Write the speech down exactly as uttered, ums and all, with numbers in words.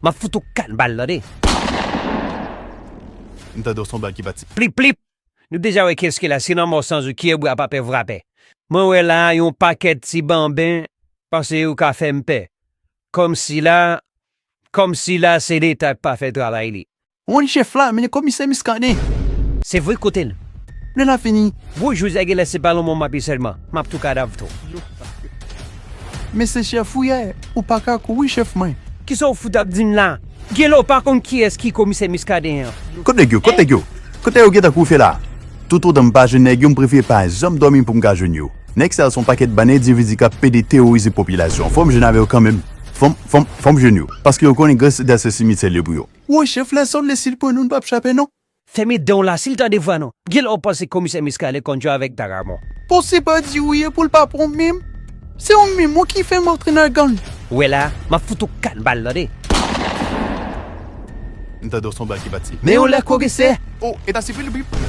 M ap fout ou kat bal, tande. M tande w se yon bal ki pati. Plip, plip. Nou deja wè kiyès ki la, si nan mò sanzou, kiyè bwa pa pè vrapè. Mwen wè la, yon pakèt ti banben, panse yo ka fè m pè. Kòmsi la, kòmsi la, se Leta k pa fè travay li. Wi, chèf la, men komisè Miskaden. Se vre, kote l? Lè l ap fini. Gwo Jozya genlè se pa lonmon m ap ye sèlman, m ap tou kadav tou. Men se chèf ou ye, ou pa ka kouri chèf mwen. Kisa w fout ap di m la? Genlè w pa konn kiyès ki komisè Miskaden an. Kot nèg yo? Kot nèg yo? Kot nèg yo gentan kouri fè la? Toutotan m pa jwenn nèg yo, m prefere pa janm dòmi pou m ka jwenn yo. Nèg sa yo se yon pakèt bann endividi k ap pede teworize popilasyon an. Fò m jwenn avè yo kanmenm. Fò m, fò m, fò m jwenn yo. Paske yo konnen gran Seydan se simityè l ye pou yo. Woy chèf, lè sòt lè si l pran nou, nou p ap chape non. Fèmen dan w la, si l tande vwa nou. Genlè w panse komisè Miskaden konn jwe avèk Taramon. Bon se pa di ou ye pou l pa pran menm. Se ou menm ou ki fè m antre nan gang. Ou wè la, m ap fout ou kat bal, tande. M tande w se yon bal ki pati. Men yon lè komisè. Oh, eta sivil, bip.